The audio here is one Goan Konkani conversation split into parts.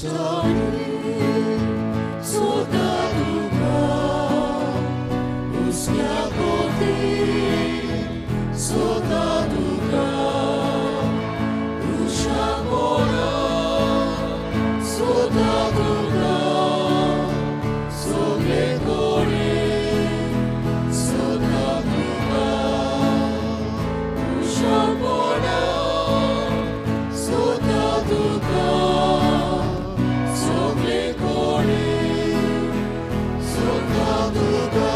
खुशाली स्वता तुका हुस्क्या कोती स्वता तुका उषापोणा स्वता तुका सगळे कोडे स्वता तुका उषापोणा स्वता तुका सगळे कोडे स्वता तुका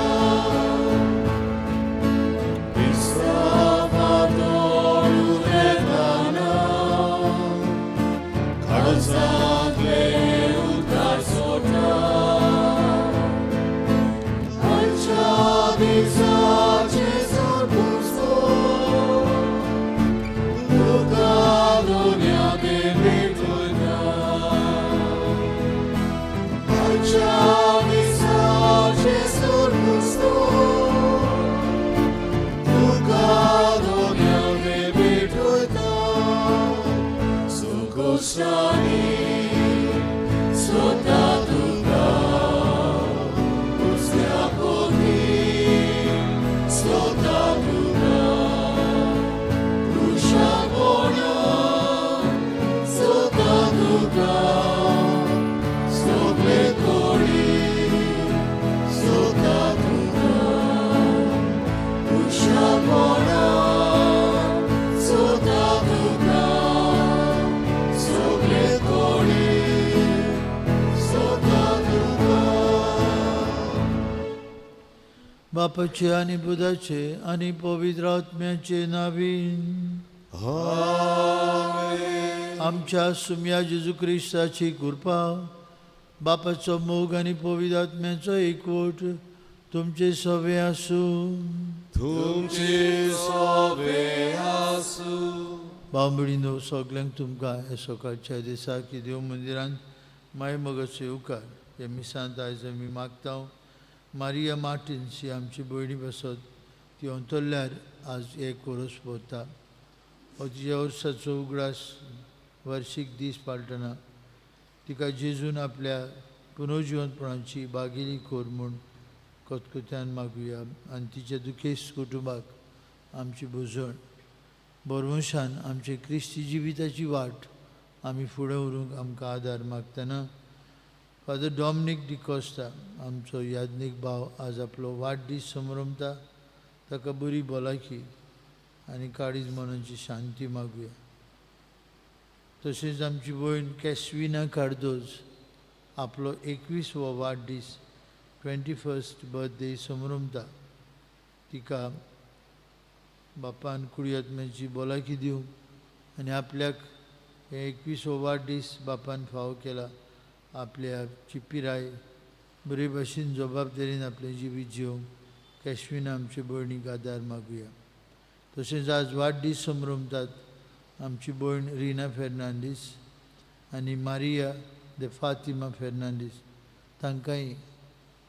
काळजांतले उद्गार सोडटा खंयच्या दिसाचे सोडूसो तुका दुनिया ते भेटोयता खंयच्या दिसाचे सोडूसो तुका दुनिया ते भेटोयता सुखुशाली स्वता तुका हुस्क्या कोती स्वता तुका उषापोणा स्वता तुका सगळे कोडी स्वता तुका उषापोणा स्वता तुका सगळे कोडी स्वता तुका. बापाचे आनी पुताचे आनी पवित्र आत्म्याचे नावीन. आमच्या सुम्या जेजू क्रिस्ताची कृपा, बापाचो मोग आनी पवित्र आत्म्याचो एकवट तुमचे सवे आसूं. तुमचे सोबे आसूं. भाव भयणीनो, सगल्यांक तुमकां ह्या सकाळच्या दिसा की देव मंदिरांत माय मोगाचो येवकार. ह्या मिसांत आयज आमी मागता, मारिया मार्टिन्स ही आमची भयणी बसत ती अंतरल्यार आज एक वर्स पोरता. हो तिच्या वर्साचो उगडास वार्शीक दीस पाळटना तिका जेजून आपल्या पुनर्जिवंतपणाची बागेली कर म्हूण कतकत्यान मागुया आनी तिच्या दुखेस्त कुटुंबाक आमची भुजवण. बरवंशान आमचे क्रिस्ती जिविताची वाट आमी फुडें व्हरूंक आमकां आदार मागतना, फादर डॉमनीक डिकोस्ता आमचो याज्ञीक भाव आज आपलो वाडदीस समरमता, ताका बरी भलायकी आनी काळीज मनाची शांती मागुया. तशेंच आमची भयण कॅस्विना कार्दोज आपलो 21 वो वाडदीस, 21st birthday समरमता, तिका बापान कुडी आत्म्याची भलायकी दिवंक आनी आपल्याक हे 21 वो वाडदीस बापान फावो केला, आपल्याची पिराय बरे भाशेन जबाबदारीन आपलें जिवीत जिवंक कॅश्विना आमचे भयणीक आदार मागुया. तशेंच आज वाडदीस समरमतात आमची भयण रिना फेर्नांडीस आनी मारिया दे फातिमा फेर्नांडीस, तांकांय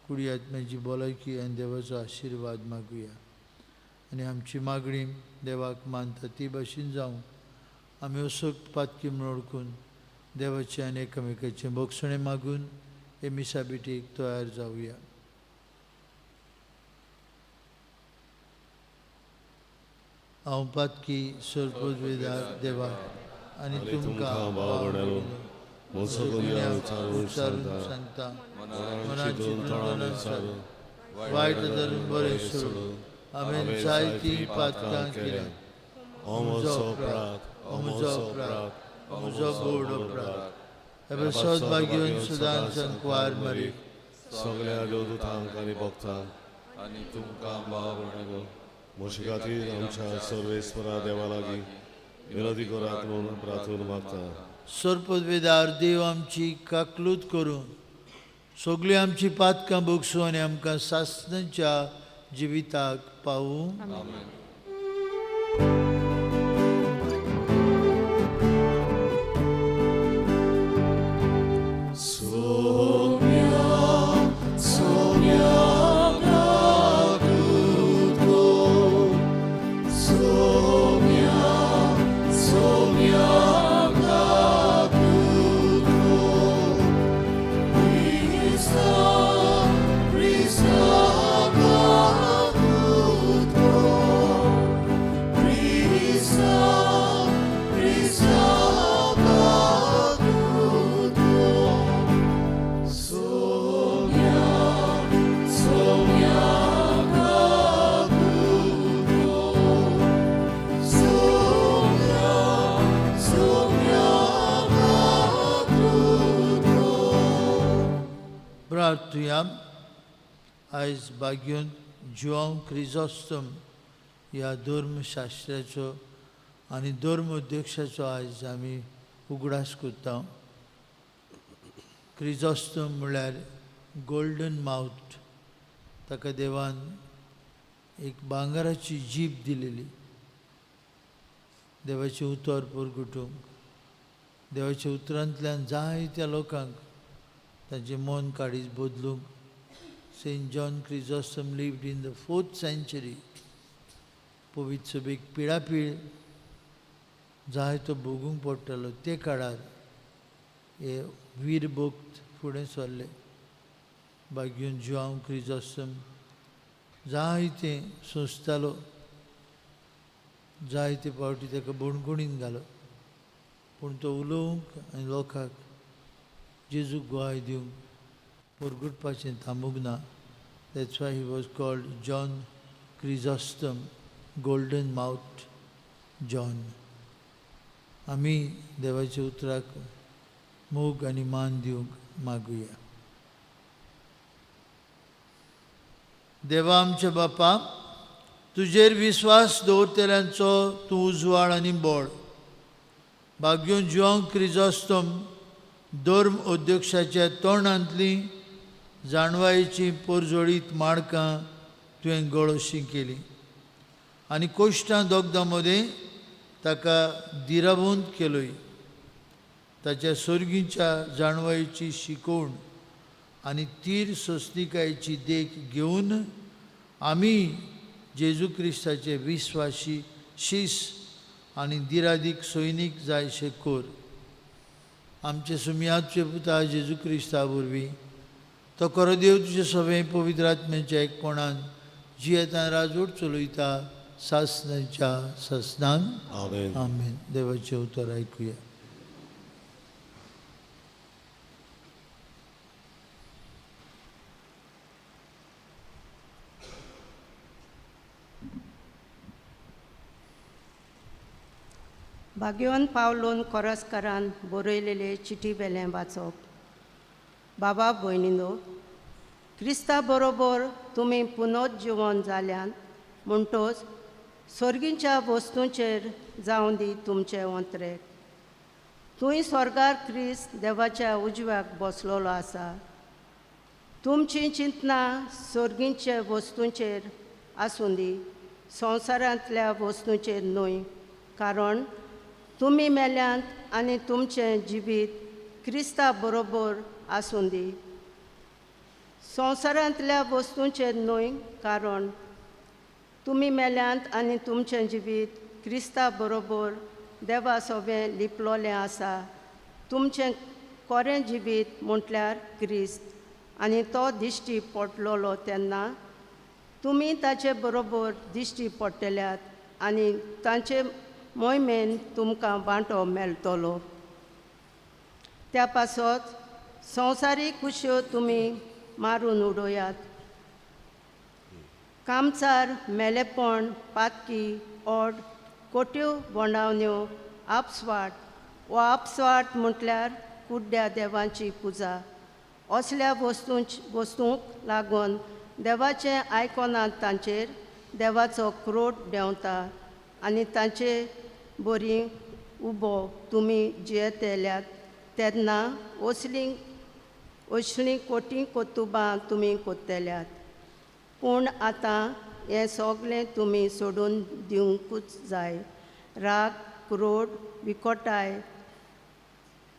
कुडी आत्म्याची भलायकी आनी देवाचो आशिर्वाद मागुया. आनी आमची मागणी देवाक मानता ती भाशेन जावं. आमी असोक पातकी म्हूण वळखून देवाचें आनी एकामेकाचें भोगसणें मागून हे मिसा भेटीक तयार जावया. हांव पातकी सर्पोदवेदार देवाक आनी तुमकां भाव भयणींनो, म्हजो गुन्यांव विचारून विचारून सांगता, सांगता, मनाची तोंडान विचारून, वायट धरून बरें सोडून हांवें जायतीं पातकां केल्या. हो म्हजो अपराध, हो म्हजो अपराध, हो म्हजो व्हड अपराध. हे सदभाग्यवन सदांच कुवार मरी, सगळ्या देवदूतांक आनी भक्तांक आनी तुमकां भाव भयणींनो, म्हजे खातीर आमच्या सर्वेस्परा देवा लागीं विनंती करात म्हणून प्रार्थना मागता. सर्पवेदार देव आमची काकलूत करून सगळीं आमची पातकां भोगसूं आनी आमकां सासणाच्या जिविताक पावूं. आमेन. सोम्या सोम्या काकूत सोम्या सोम्या काकूत. प्रार्थुया. आयज भाग्योन जुआंव क्रिजोस्तम ह्या धर्मशास्त्राचो आनी धर्म अध्यक्षाचो आयज आमी उगडास करता. क्रिजोस्तम म्हळ्यार गोल्डन मावथ. ताका देवान एक भांगराची जीब दिलेली. देवाचें उतर परगटूंक, देवाच्या उतरांतल्यान जायत्या लोकांक तांचें मन काडीच बदलूंक. Saint John Chrysostom lived in the 4th century. पवित्र सभेक पिळापीळ जायतो भोगूंक पडटालो. ते काळार हे वीर भक्त फुडें सरले. भाग्योन जुआंव क्रिजोस्तम जायतें सोंसतालो, जायते फावटी ताका बणगुणीन घालो, पूण तो उलोवंक आनी लोकांक जेजूक गोवाय दिवंक परगुटपाचें थांबूंक ना. That's why he was called John Chrysostom, golden mouth John. आमी देवाच्या उतराक मोग आनी मान दिवंक मागुया. देवा आमच्या बापा, तुजेर विस्वास दवरतल्यांचो तूं उजवाड आनी बळ. भाग्योन जुआंव क्रिजोस्तम धर्म अध्यक्षाच्या तोंडांतली जाणवायेची पोरजोळीत माडकां तुवें गळोशी केली आनी कोश्टां दोगदां मदें ताका दिरावंत केलोय. ताच्या सोर्गीच्या जाणवायेची शिकवण आनी तीर सोंसणिकायेची देख घेवन आमी जेजू क्रिस्ताचे विस्वाशी शीस आनी दिरादीक सैनीक जायशे कोर. आमचे सुमयाचे पुता जेजू क्रिस्ता वरवीं तो खरो देव तुजे सगळें पवित्र आत्म्याच्या एकपणान जियेतान राजवट चलयता सासनाच्या सासनान. आमेन. आमेन. देवाचें उतर आयकुया. भाग्यवन पावलोन कोरस्कारान बरयलेले चिटी बेलें वाचप. बाबा भयणीनो, क्रिस्ता बरोबर तुमी पुनोज्जीवन जाल्यान म्हणटोच सोर्गींच्या वस्तूंचेर जावं दी तुमचें ओंत्रेक. तूंय स्वर्गार क्रिस्त देवाच्या उजव्याक बसलेलो आसा. तुमचीं चिंतनां सोर्गींच्या वस्तूंचेर आसूं दी, संवसारांतल्या वस्तूंचेर न्हय, कारण तुमी मेल्यांत आनी तुमचें जिवीत क्रिस्ता बरोबर आसूं दी. संवसारांतल्या वस्तूंचेर न्हय, कारण तुमी मेल्यांत आनी तुमचें जिवीत क्रिस्ता बरोबर देवा सोबें लिपलोलें आसा. तुमचें कोरें जिवीत म्हटल्यार क्रिस्त आनी तो दिश्टी पडलेलो तेन्ना तुमी ताचे बरोबर दिश्टी पडटल्यात आनी तांचे मोहिमेन तुमकां वांटो मेळटलो. त्या पासत संवसारीक खुशयो तुमी मारून उडयात. कामचार, मेलेपण, पातकी, ओड, कोट्यो बोंडावण्यो, आपस्वाट वा आपस्वाट म्हटल्यार कुड्ड्या देवांची पुजा असल्या वस्तूंक लागून देवाचें आयकनात तांचेर देवाचो क्रोड देंवता आनी तांचे बरी उबो तुमी जियेतल्यात तेन्ना असलीं असलीं कोटी कोतुबां तुमी कोत्तल्यात. पूण आतां हें सगळें तुमी सोडून दिवंकूच जाय. राग, क्रोड, विकोटाय,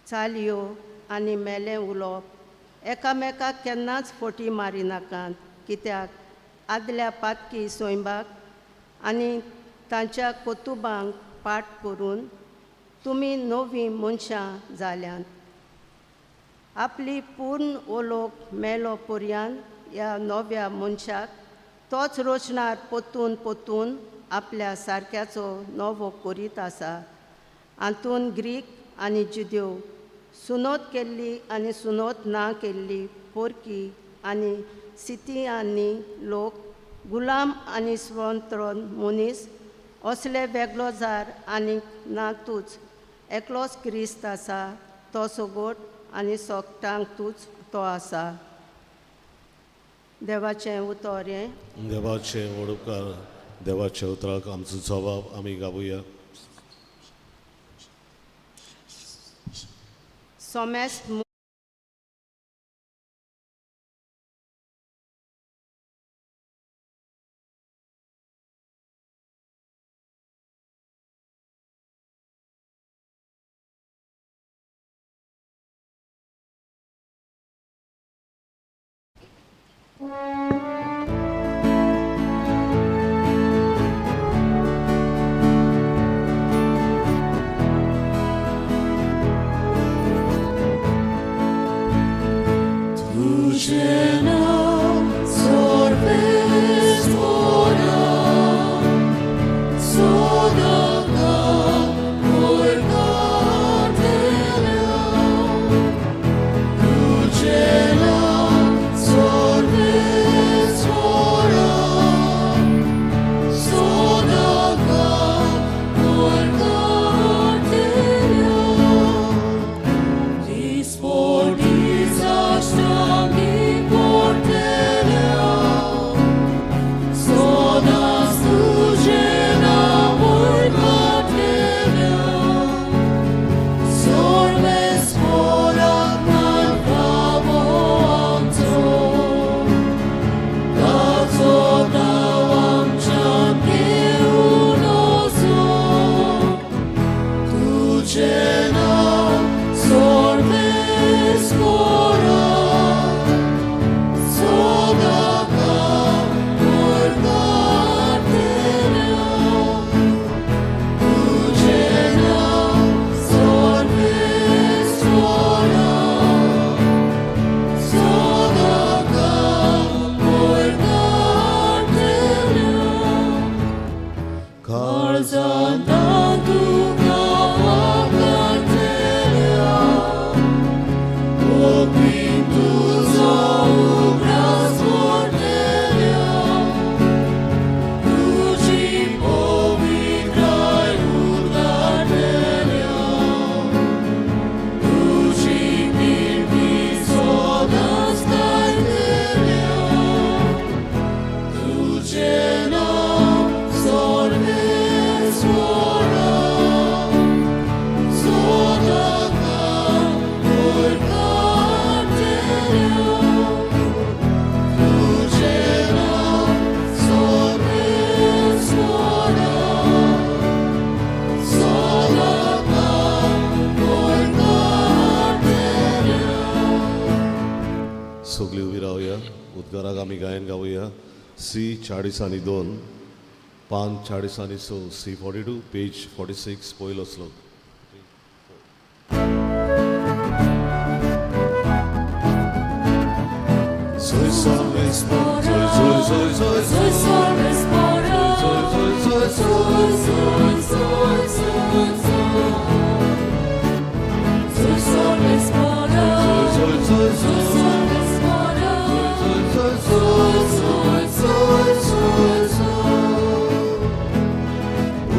चालयो आनी मेलें उलोवप. एकामेकाक केन्नाच फटी मारिनाकात, कित्याक आदल्या पातकी स्वयंबाक आनी तांच्या कोतुबांक पाठ करून तुमी नवीं मनशां जाल्यांत. आपली पूर्ण ओलोक मेलो पर्यान ह्या नव्या मनशाक तोच रोचणार पोतून पोतून आपल्या सारक्याचो नवो करीत आसा. हातून ग्रीक आनी जुदेव, सुनोत केल्ली आनी सुनोत ना केल्ली, पोरकी आनी सितियांनी लोक, गुलाम आनी स्वतंत्र मनीस असले वेगळो जार आनी ना तूच एकलोच क्रिस्त आसा. तो सगोट आनी सोगटांक तूच तो आसा. देवाचें उतर हें। देवाचे वडपकार देवाच्या उतराक आमचो जबाब आमी गावया। सोमेस्त तुझे नाव सर्वेस्परा, सदाकाळ वरकरतल्या। तुझे नाव सर्वेस्परा, सदाकाळ वरकरतल्या। तुझे नाव सर्वेस्परा, सदाकाळ वरकरतल्या। तुझे नाव सर्वेस्परा, सदाकाळ वरकरतल्या। काळजांत तुका वाकरतल्या, ओपीन तुजो उगडास करतल्या, तुजी पवित्राय उद्गारतल्या, तुजी कीर्ती सदांच गायतल्या। तुझे नाव सर्वेस्परा, सदाकाळ वरकरतल्या। तुझे नाव सर्वेस्परा, सदाकाळ वरकरतल्या। सगळी उबी रावया, उद्गाराक आमी गायन गावया। सी 42, पान 46, सी 42, पेज 46, पयलो श्लोक। Soy सर्वेस्पर, soy soy soy soy Soy सर्वेस्परा, soy soy soy soy soy soy soy soy. Soy सर्वेस्परा, soy soy soy soy सर्वेस्परा, soy soy soy soy soy soy.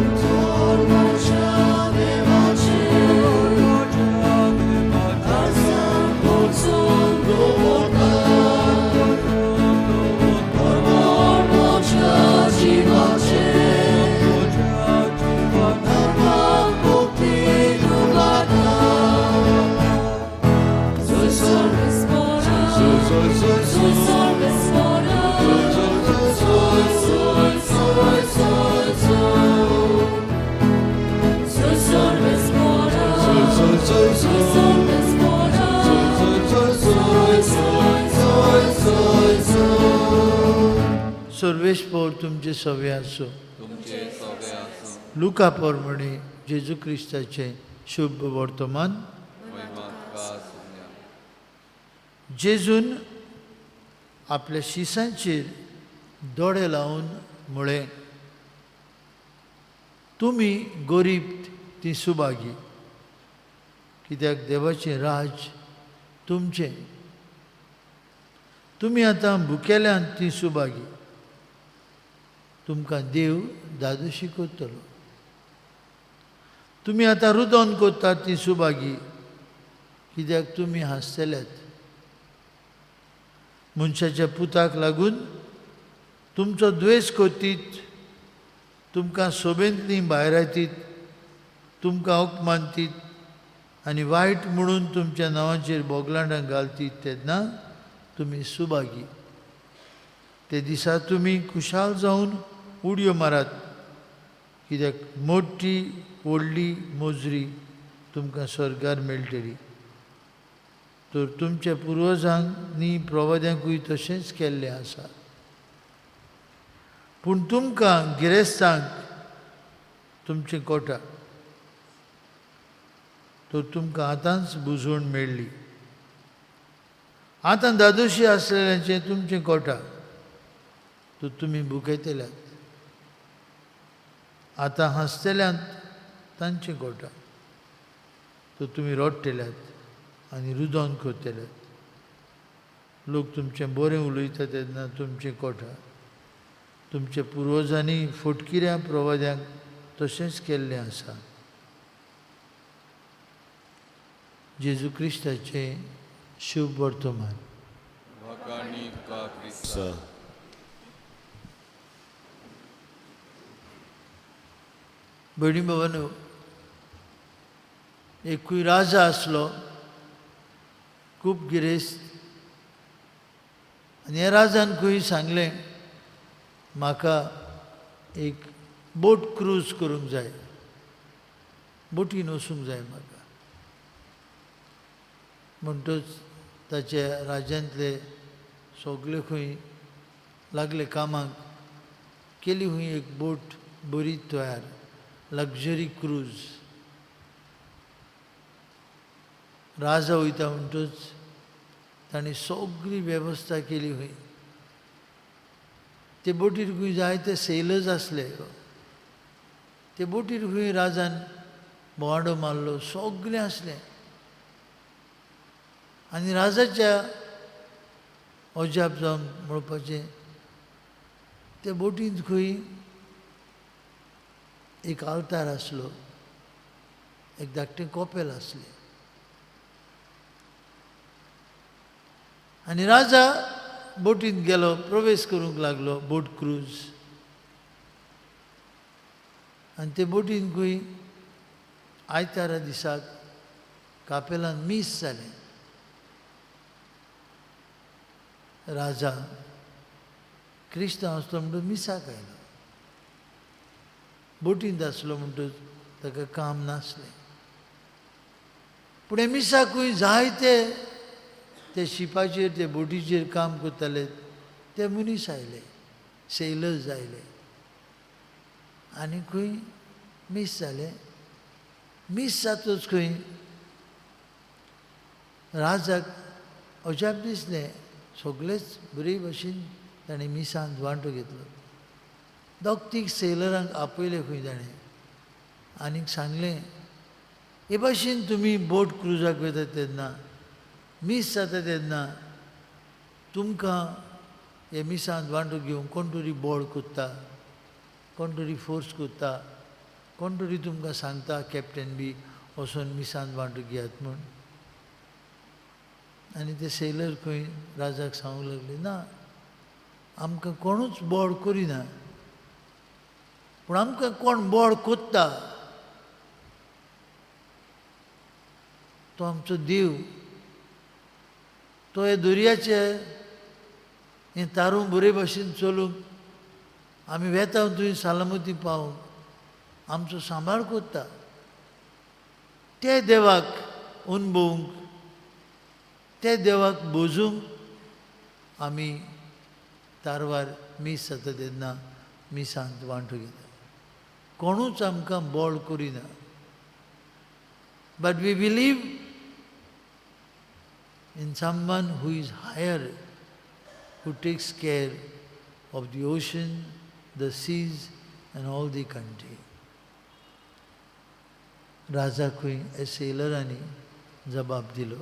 उतर म्हज्या देवाचेर, काळजांत वचून दवरता। परमळ म्हज्या जिवाचेर, धर्माक भक्ती उबारता। Soy सर्वेस्परा, soy soy soy soy सर्वेस्परा, soy soy soy soy soy. Soy सर्वेस्परा, soy soy soy soy सर्वेस्परा, soy soy soy soy soy soy soy. सर्वेस्पोर तुमचे सवे आसूं। तुमचे सवे आसूं। लुका प्रमाणे जेजू क्रिस्ताचें शुभ वर्तमान। महिमा तुका आसूं। जेजून आपल्या शिसांचेर दोळे लावन म्हळें, तुमी गरीब ती सुभागी, कित्याक देवाचें राज तुमचें। तुमी आतां भुकेल्यान ती सुभागी, तुमकां देव दादोशी करतलो। तुमी आतां रुदोन करतात ती सुभागी, कित्याक तुमी हांसतल्यात। मनशाच्या पुताक लागून तुमचो द्वेश करतीत, तुमकां सोबेंतलीं भायरायतीत, तुमकां अपमानतीत आनी वायट म्हणून तुमच्या नांवाचेर बोगलांडां घालतीत तेन्ना तुमी सुभागी. ते दिसा तुमी खुशाल जावन उडयो मारात, कित्याक मोठी व्हडली मोजरी तुमकां स्वर्गार मेळटली. तर तुमच्या पुर्वजांक न्ही प्रवाद्यांकूय तशेंच केल्लें आसा. पूण तुमकां गिरेस्तांक तुमचें कोटा, तर तुमकां आतांच बुजवण मेळ्ळी. आतां दादोशी आसलेल्यांचें तुमचें कोटा, तर तुमी भुकेतल्यात. आतां हांसतल्यांत तांचें कोटा, तर तुमी रडटल्यात आनी रुदोन करतल्यात. लोक तुमचें बरें उलयता तेन्ना तुमचें कोटा. तुमच्या पुर्वजांनी फटकिऱ्या प्रवाद्यांक तशेंच केल्लें आसा. जेजू क्रिस्ताचें शुभ वर्तमान. वाखाणी तुका क्रिस्ता. सा. भयणी भावांनो, एकूय राजा आसलो, खूब गिरेस्त, आनी ह्या राजान खंय सांगलें, म्हाका एक बोट क्रूज करूंक जाय, बोटीन वचूंक जाय म्हाका. म्हणटच ताच्या राज्यांतले सगळे खंय लागले कामाक, केली खंय एक बोट बरी तयार, लग्जरी क्रूज. राजा वयता म्हणटच ताणें सगळी वेवस्था केली खंय. ते बोटीर खंय जायते सेलर्स आसले. ते बोटीर खंय राजान भोंवाडो मारलो, सगळें आसलें. आनी राजाच्या अजाप जावन म्हणपाचें, ते बोटींत खंय एक आल्तार आसलो, एक धाकटें कोपेल आसलें. आनी राजा बोटींत गेलो, प्रवेश करूंक लागलो, बोट क्रूज. आनी ते बोटींत खंय आयतारा दिसाक कापेलान मीस जालें. राजा क्रिस्तांव आसलो म्हणटच मिसाक आयलो, बोटींत आसलो म्हणटच ताका काम नासलें. पूण हे मिसाकूय जायते ते शिपाचेर ते बोटीचेर काम करताले ते मनीस आयले, सेलर्स आयले आनी खंय मीस जालें. मीस जातच खंय राजाक अजाप दिसलें, सगळेच बरे भशेन ताणें मिसांत वांटो घेतलो. दोग तीग सेलरांक आपयले खंय ताणें आनीक सांगलें, हे भाशेन तुमी बोट क्रुजाक वयतात तेन्ना, मीस जाता तेन्ना तुमकां हे मिसांत वांटो घेवंक कोण तरी बोळ कोत्ता, कोण तरी फोर्स कोत्ता, कोण तरी तुमकां सांगता कॅप्टन बी वचोन मिसांत वांटो घेयात म्हूण. आनी ते सेलर खंय राजाक सांगूंक लागले, ना, आमकां कोणूच बोळ करिना, पूण आमकां कोण बोळ कोत्ता तो आमचो देव. तो हे दर्याचे हें तारूं बरे भशेन चलूंक आमी वेता थंय सलामती पावूंक आमचो सांबाळ कोत्ता. ते देवाक अणभवूंक, ते देवाक बोजूंक आमी तारवार मीस जाता तेन्ना मिसांत वांटो घेता. कोणूच आमकां बोळ करिना, but we believe in someone who is higher, who takes care of the ocean, the seas and all the country. राजाकूय हे सेलरांनी जबाब दिलो.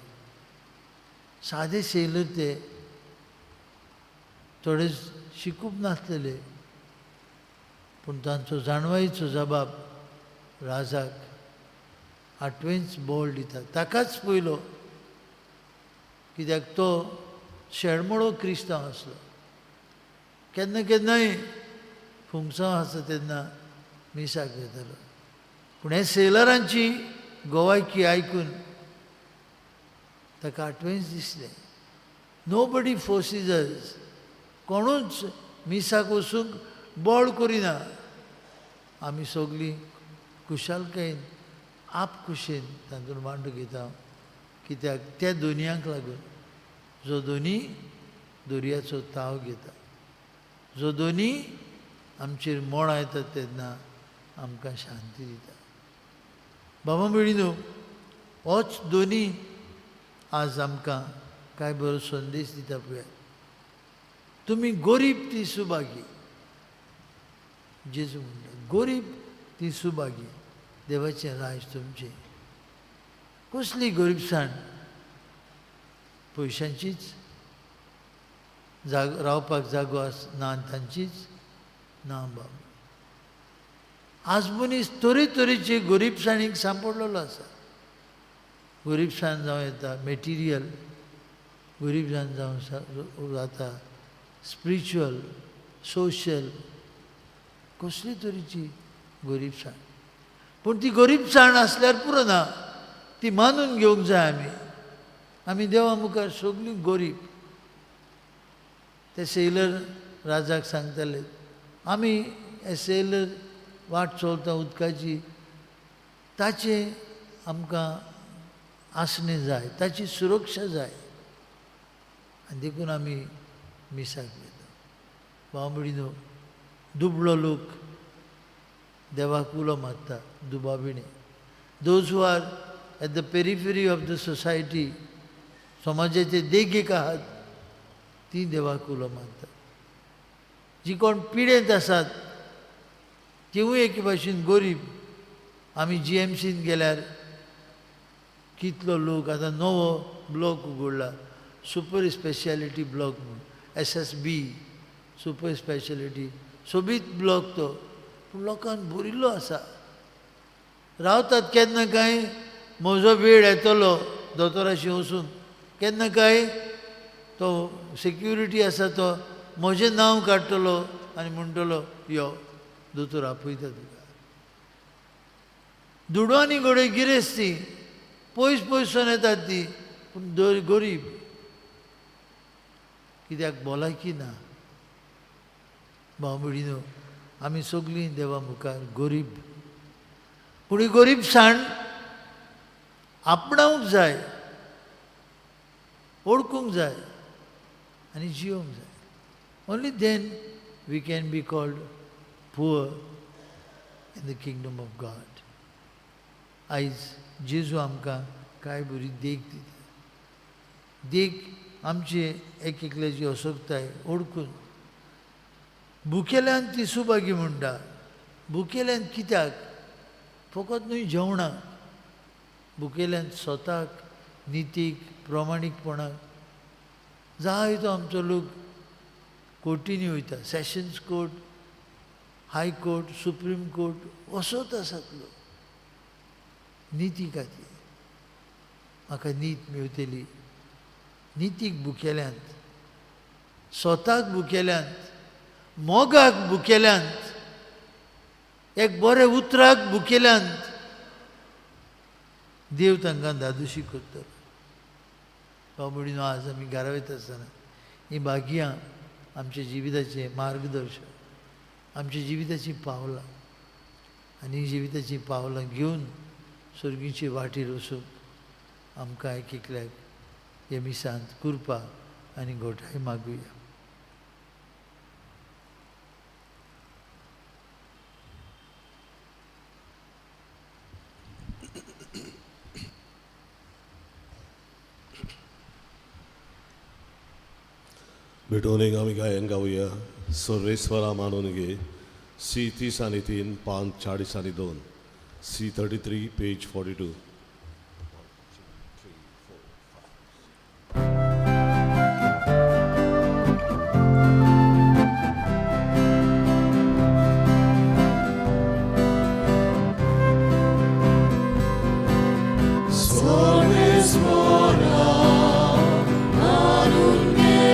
सादे सेलर ते, थोडे शिकूंक नासलेले, पूण तांचो जाणवायेचो जबाब राजाक आठवेंच बोळ दिता. ताकाच पयलो, कित्याक तो शेडमोडो क्रिस्तांव आसलो. केन्ना केन्नाय फुंगसांव आसता तेन्ना मिसाक वयतालो. पूण हे सेलरांची गोवायकी आयकून ताका आठवेंच दिसलें, नोबडी फोर्सीज अस, कोणूच मिसाक वचूंक बळ करिना, आमी सगळीं खुशालकायेन आपखुशेन तातूंत वांटो घेता, कित्याक त्या दोनयांक लागून जो दोनी दर्याचो ताव घेता, जो दोनी आमचेर मोडां येतात तेन्ना आमकां शांती दिता. बाबा भयणीनो, होच दोनी आज आमकां कांय बरो संदेश दिता. पळयात, तुमी गोरीब ती सुभागी. जेजू म्हणटा गोरीब ती सुभागी, देवाचें राज तुमचें. कसली गोरीबसाण? पयशांचीच, जागो रावपाक जागो आस ना तांचीच ना. बाब, आज मनीस तरेतरेचे गोरीबसाणीक सांपडलेलो आसा. गोरीबसाण जावं येता मेटिरियल, गोरीबसाण जावं जाता स्पिरिच्युअल, सोशल, कसली तरेची गोरीबसाण. पूण ती गोरीबसाण आसल्यार पुरो ना, ती मानून घेवंक जाय. आमी आमी देवा मुखार सगळीं गोरीब. ते सेलर राजाक सांगताले, आमी हे सेलर वाट चलता उदकाची, ताचें आमकां आसणें जाय, ताची सुरक्षा जाय, आनी देखून आमी मिसाक वयता. भाव भयणीनो, दुबळो लोक देवाक उलो मारता दुबाविणे. Those who are at the periphery of the society, समाजाचे देगेक आहात ती देवाक उलो मारतात. जी कोण पिडेंत आसात तिवूय एके भाशेन गोरीब. आमी जीएमसीन गेल्यार कितलो लोक, आतां नवो ब्लॉक उगडला, सुपर स्पेशलिटी ब्लॉक म्हूण, SSB super speciality, सोबीत ब्लॉक तो, पूण लोकांक भरिल्लो आसा. रावतात केन्ना काय म्हजो वेळ येतलो दोतोराशी वचून, केन्ना काय तो सेक्युरिटी आसा तो म्हजें नांव काडटलो आनी म्हणटलो यो दोतोर आपयता तुका. दुडवांनी घडये गिरेस्त ती, पयस पयसून येतात ती, पूण गरीब, कित्याक भलायकी ना. भाव भयणीनो, आमी सगळीं देवा मुखार गरीब, पूण ही गरीबसाण आपणावंक जाय, वळखूंक जाय आनी जियोंक जाय. Only then we can be called poor in the kingdom of God. आयज जेजू आमकां कांय बरी देख दिता, देख आमची एक एकल्याची असोगताय वळखून. भुकेल्यान ती सुभागी म्हणटा. भुकेल्यान कित्याक? फकत न्हय जेवणाक, भुकेल्यान स्वताक, नितीक, प्रमाणीकपणाक. जायतो आमचो लोक कोर्टींनी वयता, sessions court, high court, supreme court, वचत आसात लोक निती खातीर. म्हाका नीत मेवतली. नितीक भुकेल्यांत, स्वताक भुकेल्यांत, मोगाक भुकेल्यांत, एक बरें उतराक भुकेल्यांत, देव तांकां धादोशी करतलो. बाबा भयणीनो, आज आमी घरा वयता आसतना हीं भाग्यां आमच्या जिविताचें मार्गदर्शन, आमच्या जिविताचीं पावलां, आनी जिविताचीं पावलां घेवन सर्गीचे वाटेर वचूंक आमकां एक एकल्याक हे मिसांत कृपा आनी घोटाय मागुया. भेटून एक आमी गायन गावया सर्वेस्वरा मानून घे. सी 30 आनी 3, 5 40 आनी 2, C 33 page 42. Sarveswara, manun ge.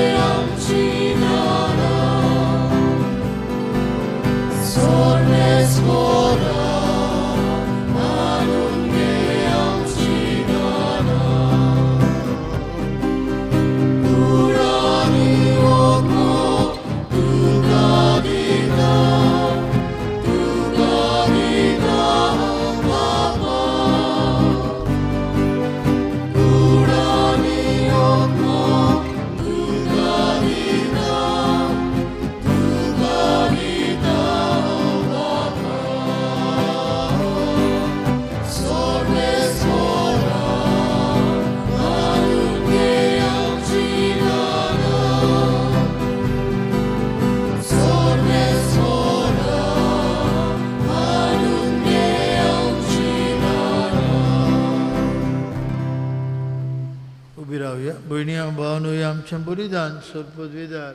भयणी भावानू आमचें बलिदान सर्पदवेदार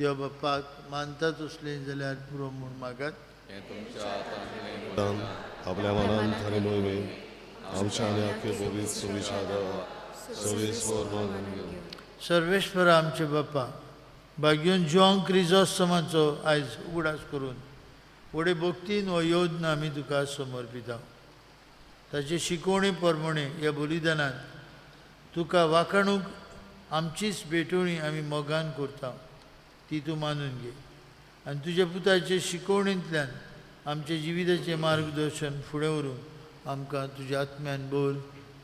देव बाप्पाक मानता तसलें जाल्यार पुरो म्हूण मागात. हें तुमच्या हातांतलें दान आपल्या मनान आनी मोहिमेन आमच्या आनी आख्खे पवित्र सुविचार सर्वेस्वर मागून घेवं. सर्वेश्वर आमचे बाप्पा भाग्योन जुआंव क्रिजोस्तमाचो आयज उगडास करून व्हडे भक्तीन हो योजना आमी तुका समर्पिता. ताचे शिकवणे प्रमाणे ह्या बलिदानान तुका वाखाणूक आमचीच भेटवणी आमी मोगान करता ती तूं मानून घे आनी तुज्या पुताचे शिकवणेंतल्यान आमच्या जिविताचें मार्गदर्शन फुडें व्हरूंक आमकां तुज्या आत्म्यान बोल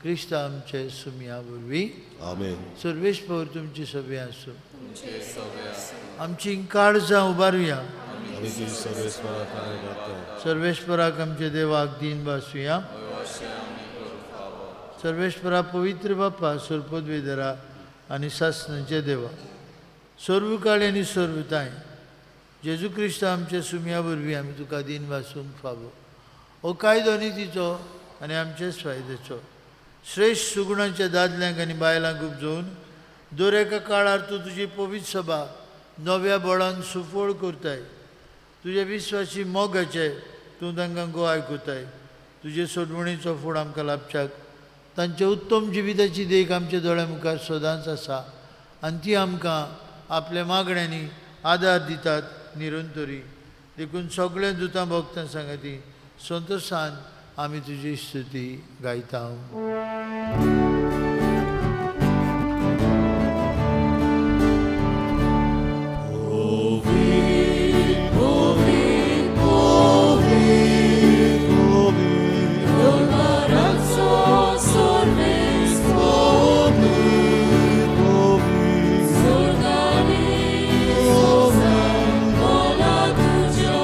क्रिस्ता आमचे सुमया वरवीं. आमेन. सर्वेस्पर तुमची सभे आसूं. तुमचे सगळे आसूं. आमची काळजां उबारुया. आमी ती सर्वेस्वराक थाराय घालता. सर्वेस्पराक आमच्या देवाक दीन भासुया. अशें आमी करूंक फावो. सर्वेस्परा पवित्र बाप्पा सर्पद्वेदरा आनी सासणाचे देवा सर्व काळ आनी सर्वताय जेजू क्रिस्त आमच्या सुमया वरवीं आमी तुका दीन भासूंक फावो. हो कायदो न्ही तिचो आनी आमचेच फायद्याचो श्रेश्ठ सुगुणाच्या दादल्यांक आनी बायलांक उपजोवन दर एका काळार तूं तुजी पवित्र सभा नव्या बळान सुफळ करताय. तुज्या विस्वासी मोगाचे तूं तांकां गोवाय करताय. तुजे सोडवणीचो फूड आमकां लाभच्याक तांच्या उत्तम जिविताची देख आमच्या दोळ्या मुखार सदांच आसा आनी ती आमकां आपल्या मागण्यांनी आदार दितात निरंतरी. देखून सगळ्या दुतां भक्तां सांगाती संतोशान आमी तुजी स्तुती गायता. Imbarazzo sorvesto, s'organizza con la tuya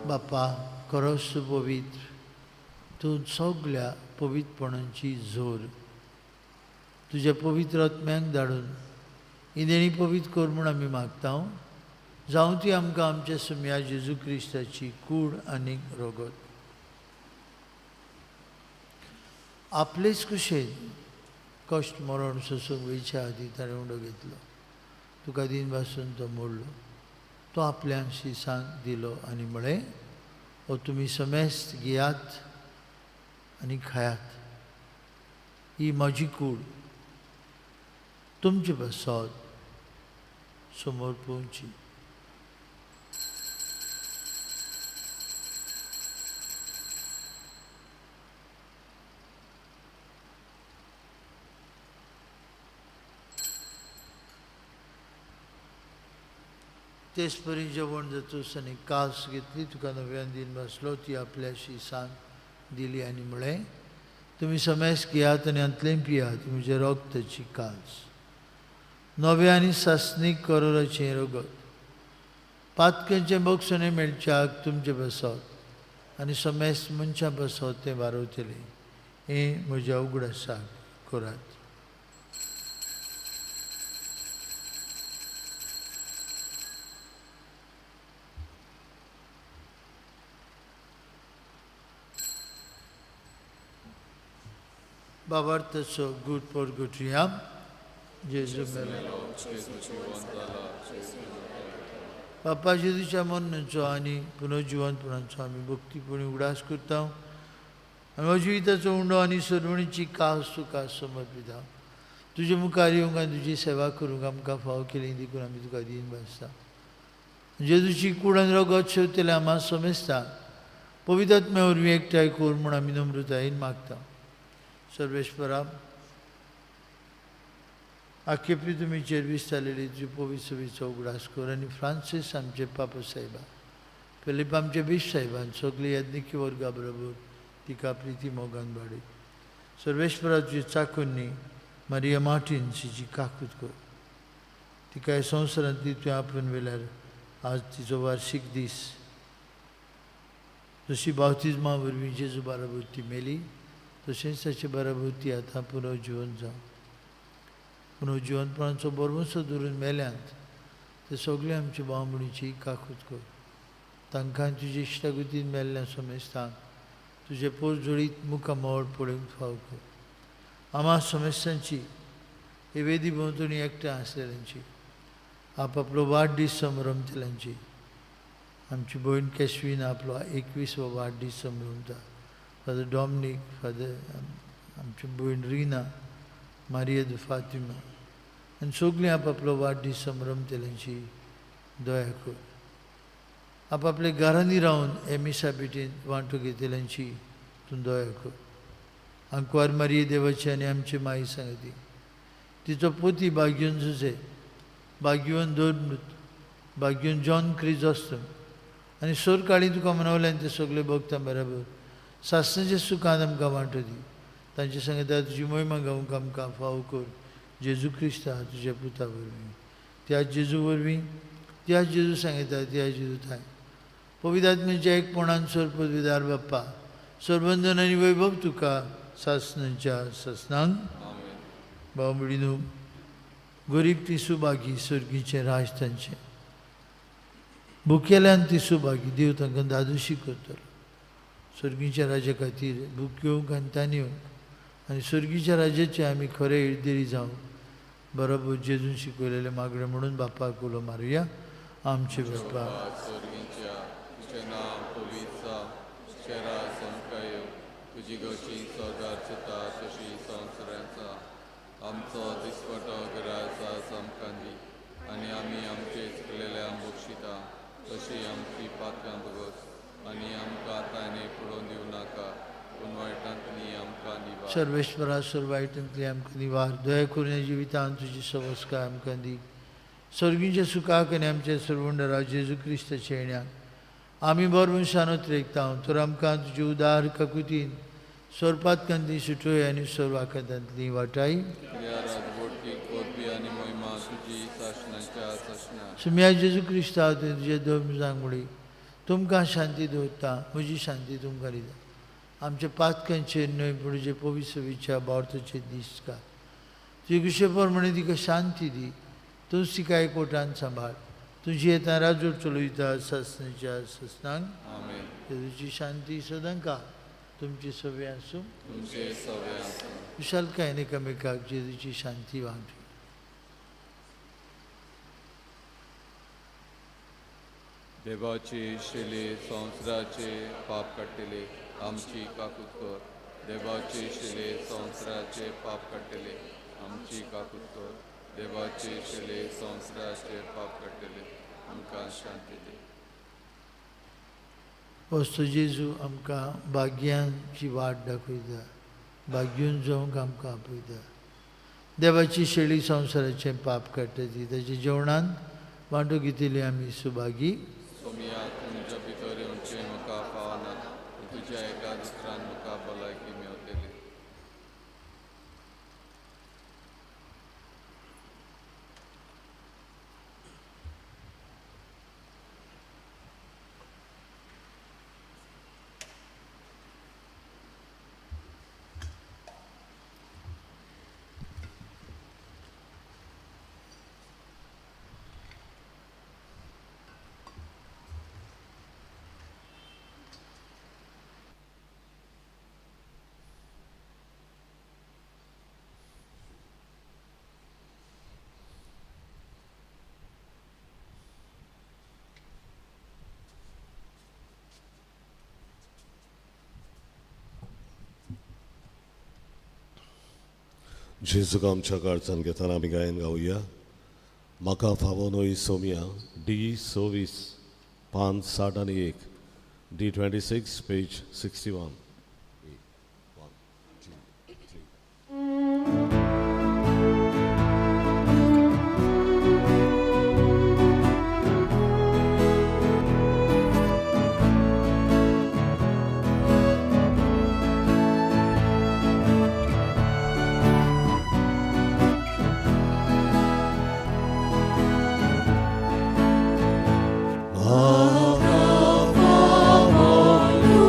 बापा खरोच तूं पवित्र, तूं सगल्या पवित्रपणाची जोर. तुज्या पवित्र आत्म्याक धाडून ही देणी पवित्र कर म्हूण आमी मागता. जावं ती आमकां आमच्या सुमया जेजू क्रिस्ताची कूड आनी रगत. आपलेच कुशेन कश्ट मरण सोसूंक वयच्या आदीं ताणें उंडो घेतलो. तुका दीन भासून तो मोडलो. तो आपल्यान शिसांक दिलो आनी म्हळें, हो तुमी समेस्त घेयात आनी खायात. ही म्हजी कूड तुमचे पासत समोर पोवची. तेच परी जेवण जातूच आनी कास घेतली, तुका नव्यान दीन बसलो, ती आपल्या शिसांक दिली आनी म्हळें, तुमी समेस्त घेयात आनी हांतलें पियात, म्हजें रगताची कास, नव्या आनी सासणीक करोराचें रगत, पातकेंचें बक्षणें मेळच्याक तुमचें बसत आनी समेस्त मनशां बसत तें वारवतलें. हें म्हज्या उगडासाक करात. बाबार्थाचो गूट परगटुया. जेजू मेलो. बापा जेजूच्या मरणाचो आनी पुनर्जिवंतपणाचो आमी भक्तीपणी उगडास करता. आमी जिविताचो उंडो आनी सरवणीची कास तुका समर्पिता. तुजे मुखार येवंक आनी तुजी सेवा करूंक आमकां फावो केली देखून आमी तुका दीन भासता. जेजूची कूड आनी रगत शेवतले आमा समेस्ता पवित्र आत्म्या वरवीं एकठांय कर म्हूण आमी नम्रतायेन मागता. सर्वेश्वरा आख्खे तुमीचेर विस्तारलेली तुजी पवित्र सभेचो उगडास कर आनी फ्रांसीस आमचे पापा साहेबा, फिलीप आमचे बीश साहेबान, सगळी याज्ञिकी वर्गा बरोबर तिका प्रिती मोगान वाडय. सर्वेश्वरा तुजी चाकुन्नी मारिया मार्टिन्स हिची काकूत कर. तिका ह्या संवसारांतली तुवें आपोवन व्हेल्यार आज तिचो वार्शीक दीस. जशी बाप्तिज्मा वरवीं जेजू बाराबर ती मेली तशेंच ताचे बाराबर ती आतां पुनर्जिवन जावं. पुनर्जिवनपणाचो बरवंसो धरून मेल्यांत ते सगळे आमचे भाव भयणीची काकूत कर. तांकां तुजे इश्टागतीन मेल्ल्या समेस्तांक तुजे पोर जोडीत मुखामळ पळोवंक फाव कर. आमा समेस्तांची हे वेदी भोंवतणी एकठांय आसलेल्यांची आपआपलो वाडदीस संभ्रमतल्यांची आमची भयण केशवीन आपलो 21वो वाडदीस संभ्रमता. फादर डॉमनीक, फादर आमची भयण रिना, मारिया the Fatima आनी सगळीं आपआपलो वाडदीस संभ्रमतल्यांची दया कर. आपआपल्या घरांनी रावन हे मिसा भेटींत वांटो घेतल्यांची तूं दया कर. आंकवार मारिये देवाची आनी आमची माई सांगती तिचो पोती भाग्यवन जुजे, भाग्यवन दोर्मृत, भाग्यवन जॉन क्रिजोस्तम आनी सोरकाळी तुका मनवल्यान ते सगळे भक्तां बराबर सासणाच्या सुखान आमकां वांटो दी. तांचे सांगता तुजी मोहिमा गावंक आमकां फावो कर जेजू क्रिस्ता तुज्या पुता वरवीं. त्या जेजू वरवीं, त्या जेजू सांगता त्या जेजू थांय पवित्र आत्म्याच्या एकपणान सोर पदवीदार बाप्पा सरबंधन आनी वैभव तुका सासणाच्या सासणांक. भाव भयणीनो, गरीब ती सुभागी सर्गीचें राज तांचें, भुकेल्यान ती सुभागी देव तांकां दादोशी करतलो. सर्गीच्या राजा खातीर भूक घेवंक आनी तान येवंक आनी सर्गीच्या राजाचे आमी खरे हिरदेरी जावंक बरोबर जेजून शिकयलेलें मागणें म्हणून बापाक उलो मारुया. आमचे बापा सर्गीच्या तुजें नांव पवित्र जावं, तुजें राज आमकां येवं, तुजी गती स्वर्गार जाता तशी संवसारांत जावं. आमचो दिसपटो ग्रास आज आमकां दी आनी आमी आमचे चुकलेल्यांक बक्षिता तशी आमची पात्रां भोगस आनी आमकां ताणें पडोवन दिवं नाका पूण वायटांतली आमकां निवार. सर्वेश्वरा सर्व वायटांतली आमकां निवार. दया करून ह्या जिवितांत तुजी सवस्काय आमकां दी. सर्गीच्या सुखाक आनी आमच्या सर्वंडरा जेजू क्रिस्ताच्या येण्याक आमी बरवंशान उतरेकता तर आमकां तुजी उदार काकुतीन सोरपातकांतली सुटोय आनी सर्व आकांतांतली वाटाय. सुम्या जेजू क्रिस्ता तुवें तुजे दोन सांगमुळी तुमकां शांती दवरता, म्हजी शांती तुमकां दिता. आमच्या पातकांचेर न्हय पूण तुजे पवित्र विच्या बावर्थाचेर दीस का तुजे कुशे प्रमाणे तिका शांती दी. तूं तिका एकवटान सांबाळ. तुजी येता राजूर चलयता सासणाच्या सासणांक. तुजी शांती सदांका तुमची सवे आसूं. विशालकायेन एकामेकाक जेजूची शांती वांटू. देवाची शिले संवसाराचे पाप काडटले आमची काकूत कर. देवाची शिले संवसाराचे पाप काडटले आमची काकूत कर. देवाची शिले संवसाराचे पाप काडटले आमकां शांती दी. वस्तू जेजू आमकां भाग्यांची वाट दाखयता, भाग्यून जावंक आमकां आपयता. देवाची शेळी संवसाराचें पाप काडटा ती ताच्या जेवणान वांटो घेतिल्ली आमी सुभागी. सोमिया तुमच्या भितर येवचें म्हाका फावना, तुज्या एका दुसऱ्यान म्हाका भलायकी मेवतली. जेजूक आमच्या काळजान घेतना आमी गायन गावया. म्हाका फावो न्हय सोमिया, डी 26 पान 61, डी 26 पेज 61. 1 2 3. Maka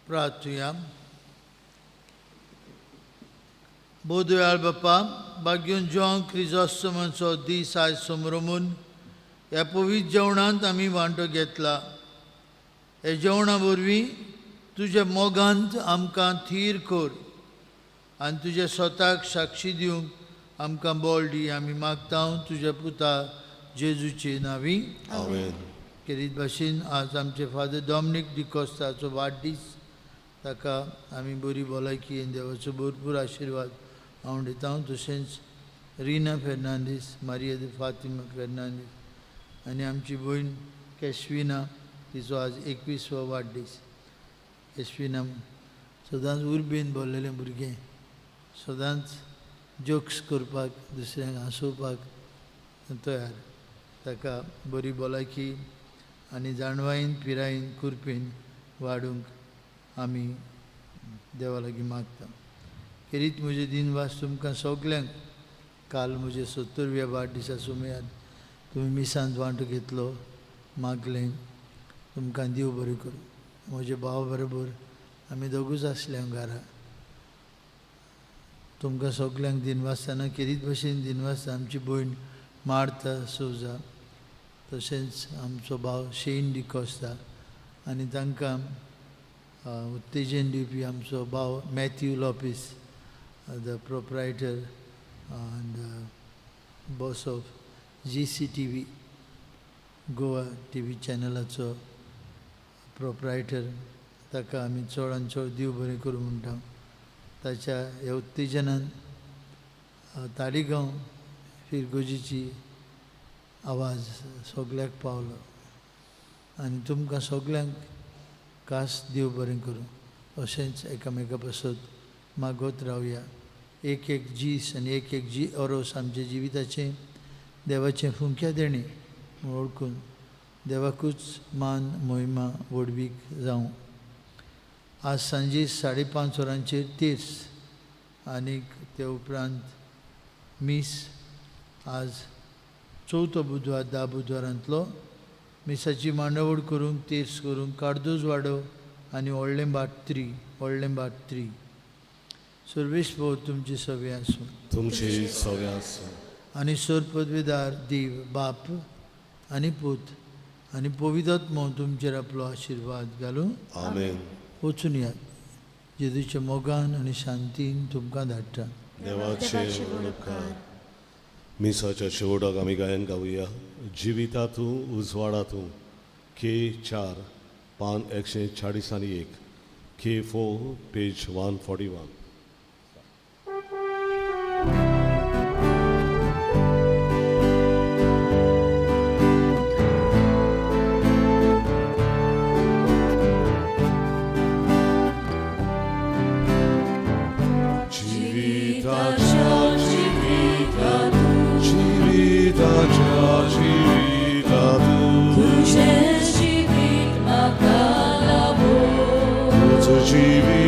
प्रार्थुया. बोदयाळ बापा, बाग्यून जॉन क्रिजोस्तमाचो दीस आयज समरमून ह्या पवित्र जेवणांत आमी वांटो घेतला. ह्या जेवणा वरवीं तुज्या मोगांत आमकां थीर कर आनी तुज्या स्वताक साक्षी दिवंक आमकां बळ दी. आमी मागता तुज्या पुता जेजूचे नांवी. आमेन. केरीत भाशेन आज आमचे फादर डॉमनीक डिकोस्ताचो वाडदीस, ताका आमी बरी भलायकी आनी देवाचो भरपूर आशिर्वाद हांव दिता. तशेंच रिना फेर्नांदीस, मारिया दे फातिमा फेर्नांदीस आनी आमची भयण कॅशविना, तिचो आज 21वो वाडदीस. कॅशविना सदांच उर्बेन भरलेलें भुरगें, सदांच जोक्स करपाक, दुसऱ्यांक हांसोवपाक तयार. ताका बरी भलायकी आनी जाणवायेन, पिरायेन, कुरपेन वाडूंक आमी देवा लागीं मागता. खेरीत म्हजे दिनवास तुमकां सगल्यांक. काल म्हजे 70व्या वाडदिसा सुमयान तुमी मिसांत वांटो घेतलो, मागलें. तुमकां देव बरें करूं. म्हजे भाव बरोबर आमी दोगूच आसले घरा. तुमकां सगल्यांक दिनवासतना खेरीत भशेन दिनवासता आमची भयण मार्ता सोजा, तशेंच आमचो भाव शेन डिकोस्ता आनी तांकां उत्तेजन दिवपी आमचो भाव Matthew Lopes, the proprietor and boss of GCTV, Goa TV चॅनलाचो proprietor. ताका आमी चडान चड देव बरें करूं म्हणटा. ताच्या ह्या उत्तेजनान तालिगांव फिरगोजीची आवाज सगल्याक पावलो आनी तुमकां सगल्यांक खास देव बरें करूं. अशेंच एकामेका पासत मागत रावया. एक एक जीस आनी एक एक जी ओरोस आमच्या जिविताचें देवाचें फुंक्या देणें म्हूण वळखून देवाकूच मान, मोहिमा, व्हडवीक जावं. आज सांजे 5:30 वरांचेर तीर्स आनीक ते उपरांत मीस. आज चवथो बुधवार 10 बुधवारांतलो. मिसाची मांडावळ करूंक, तीर्स करूंक कार्दोज वाडो आनी व्हडलें बाट 3, व्हडलें बाट 3. सर्वेस्पर तुमची सवे आसूं. तुमची सवे आसूं. आनी सर पदवेदार देव बाप आनी पूत आनी पवित्र तुमचेर आपलो आशिर्वाद घालूं. आमेन. वचून यात. जेजूच्या मोगान आनी शांतीन तुमकां धाडटा. देवाचे व्हड उपकार. मिसाच्या शेवटाक आमी गायन गावया जिविता तूं उजवाडा तूं, के 4, पान 141, के 4, पेज 141. जिविताच्या जिविता तूं, जिविताच्या जिविता तूं, तुजें जिवीत म्हाका लाभो. तुजो जिवीत